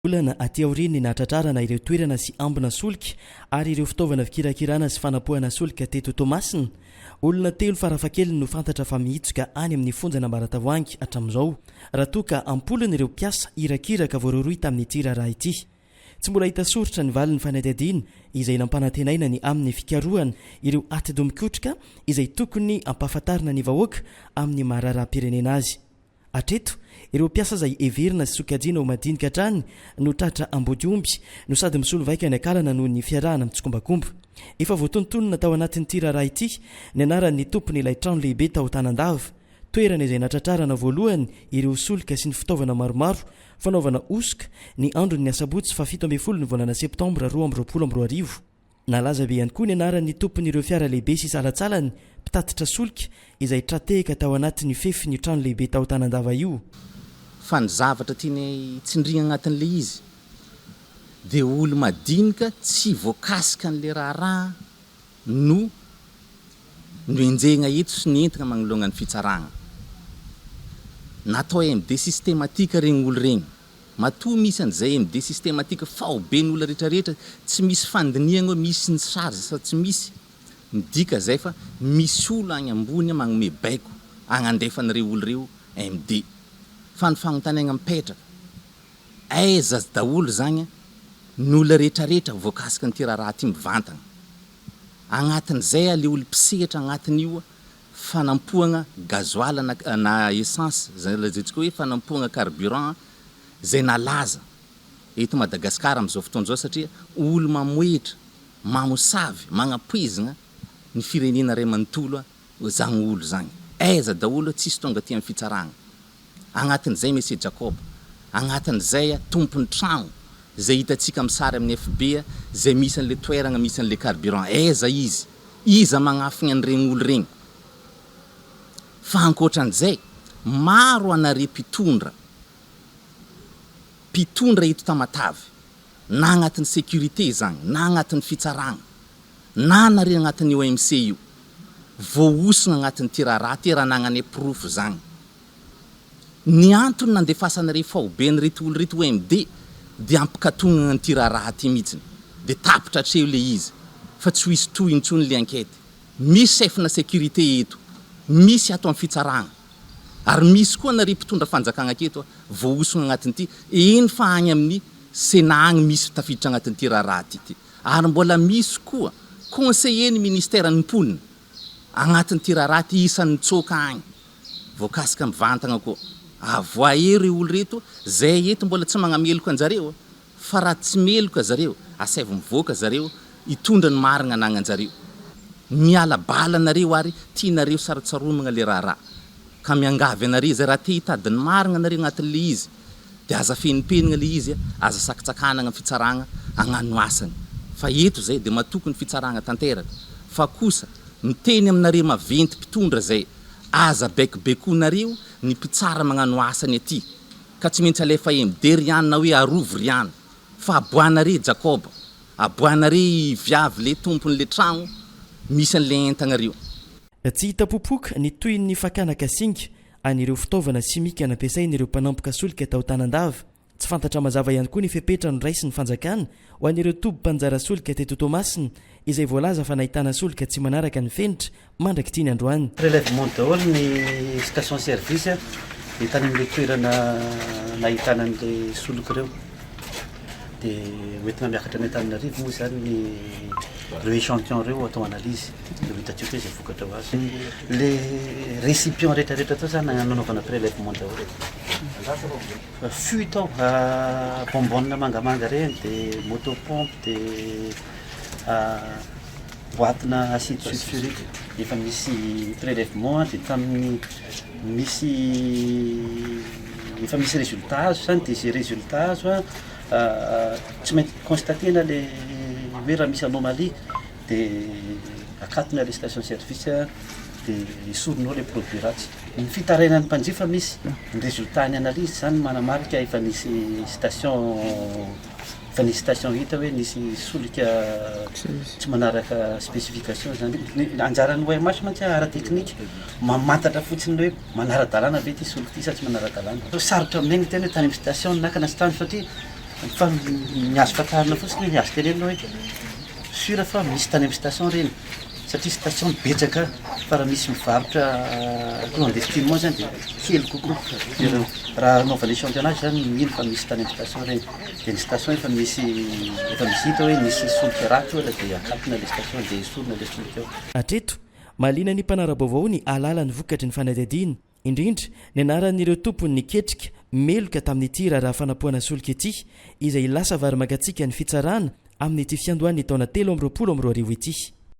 Volana aty aorian'ny nahatratrarana ireo toerana sy ambina solika ary ireo fitaovana fikirakirana sy fanapohana solika teto Toamasina, olona telo farafahakeliny no fantatra fa mihitsoka any amin'ny fonjan'Ambaratavoahangy hatramin'izao, raha toa ka am-polony ireo mpiasa irakiraka voarohirohy tamin'ity raharaha ity. Tsy mbola hita soritra ny valin'ny fanadihadiana izay nampanantenaina ny amin'ny fikarohana ireo atidoha mikotrika izay tokony hampahafantarina ny vahoaka amin'ny maha raharaham-pirenena azy. Hatreto, ireo mpiasa izay heverina sy sokajiana ho madinika hatrany no tratra ambodiomby no sady misolo vaika ny akalana noho ny fiarahana mitsikombakomba. Efa voatonontonona tao anatin'ity raharaha ity ny anaran'ny tompon'ilay trano lehibe tao Tanandava, toerana izay natratrarana voalohany ireo solika sy ny fitaovana maromaro fanaovana hosoka ny andron'ny asabotsy faha 17 ny volana septambra 2022. Nalaza be ihany koa ny anaran'ny tompon'ireo fiara lehibe sy salantsalany mpitatitra solika izay tra-tehaka tao anatin'io fefin'io trano lehibe tao Tanandava io. Fa ny zavatra tianay tsindriana agnatin'ilay izy dia olo madinika tsy voakasika an'ilay raharaha no nohenjehina eto sy nentina magnoloagna ny fitsaragna. Natao MD systématique regny olo regny. Matoa misy an'izay MD systématique faobe ny olona rehetra rehetra tsy misy fandinihana hoe misy ny charge sa tsy misy, midika zay fa misy olo agny ambony magnome baiko agnandefa an'ireo olo ireo MD. Fa ny fagnontaniagna mipetraka, aiza daholo zagny ny olona rehetra rehetra voakasiky an'ity raharaha ty mivantagna? Agnatin'izay le olo mpisehatra agnatin'io fanampoagna gasoil na na essence zay lazaintsika hoe fanampoagna carburant zay nalaza eto Madagascar amizao fotoana zao satria olo mamohehitra, mamosavy, magnapoizigna ny firenena ray manontolo zagny olo zagny. Aiza daholo tsisy tonga aty am fitsaragna. Agnatin'izay Monsieur Jacob, agnatin'izay tompon'ny tragno zay hitantsika am sary amin'ny FB zay misy anle toeragna misy anle carburant aiza izy? Iza magnafigna an'iregny olo regny? Fa ankoatran'izay, maro anare mpitondra, mpitondra eto Tamatave, na agnatin'ny sécurité izagny, na agnatin'ny fitsaragna, na anare agnatin'ny OMC io, voahosogna agnatin'ity raharaha ty raha anagnane porofo zagny. Ny antony nandefasanare faobe an'ireto olo ireto OMD dia ampikatognana an'ity raharaha ty mihitsiny. Dia tapitra hatreo le izy fa tsy ho hisy tohiny intsony le enquête. Misy chef-na sécurité eto, misy ato amin'ny fitsaragna, ary misy koa anare mpitondra fanjakagna aketo voahosogna agnatin'ity, eny fa agny amin'ny Sénat agny misy tafiditra agnatin'ity raharaha ty. Ary mbola misy koa conseiller ny ministère ny mponina agnatin'ity raharaha ty isan'ny nitsoaka agny. Voakasika mivantagna koa. Avoahe reo olo reto, zay eto mbola tsy magnameloka anjareo fa raha tsy meloka zareo, asaivo mivoaka zareo hitondra ny marigna anagnanjareo. Miala bala nareo ary tianareo sarotsaromagna le raharaha. Ka miangavy anare zay raha te hitady ny marigna nareo agnatin'le izy de aza fenimpenigna le izy, aza sakatsakanagna fitsaragna agnano asany. Fa eto zay de matoky ny fitsaragna tanteraka. Fa kosa miteny aminare maventy mpitondra zay Aza baikobaikoinareo ny mpitsara magnano asany aty ka tsy maintsy alefa MD ry an na hoe arovy ry an fa aboahanare Jacob, aboahanare i viavy le tompony le tragno misy anle entagna reo. Tsy hita popoka ny tohin'ny fakana kasinga an'ireo fitaovana simika nampiasain'ireo mpanampoka solika tao Tanandava. Tsy fantatra mazava ihany koa ny fepetra noraisin'ny fanjakana ho an'ireo toby mpanjara solika teto Toamasina izay voalaza fa nahitana solika tsy manaraka ny fenitra mandrak'ity ny androany. Prélèvement daholo ny station service dia tany amin'ilay toerana nahitana an'ilay solika ireo. Dia hoentina miakatra any Antananarivo moa izany ny ireo échantillon ireo atao analyse dia ho hitantsika eo izay vokatra ho azo. Ilay récipient rehetra rehetra tao izany nanaovana prélèvement daholo e. Fût tao, bonbonne mangamanga ireny, dia moto pompe, dia boite-na acide sulfurique. Efa misy prélèvement dia tamin'ny misy efa misy résultat azo zany dia izay résultat azo an tsy maintsy constater-na le hoe raha misy anomalie dia akatona le station service dia esorina ao le produit ratsy. Ny fitarainan'ny mpanjifa misy, ny résultat ny analyse zany manamarika efa nisy station efa nisy station hita hoe nisy solika tsy manaraka spécification zany. Ny anjaran'ny OMH mantsy ara-teknika mamantatra fotsiny hoe manara-dalàna ve ity solika ity sa tsy manara-dalàna. Sarotra aminay ny hiteny hoe tany amin'ny station no naka na tsy tany satria. Fa ny azo fantarina fotsiny, ny azo tenenina hoe sûr fa misy tany amin'ny station ireny satria station betsaka fa raha misy mivarotra clandestinement zany dia kely kokoa. Raha anaovana échantillonnage zany mino fa misy tany amin'ny station ireny, dia ny station efa misy efa misy hita hoe nisy solika ratsy ohatra dia akatona ilay station dia esorina ilay solika ao. Hatreto, mahaliana ny mpanara-baovao ny hahalala ny vokatry ny fanadihadiana, indrindra ny anaran'ireo tompon'ny ketrika meloka tamin'ity raharaha fanapohana solika ity, izay lasa vary mangatsiaka ny fitsarana amin'ity fiandohan'ny taona 2023 ity.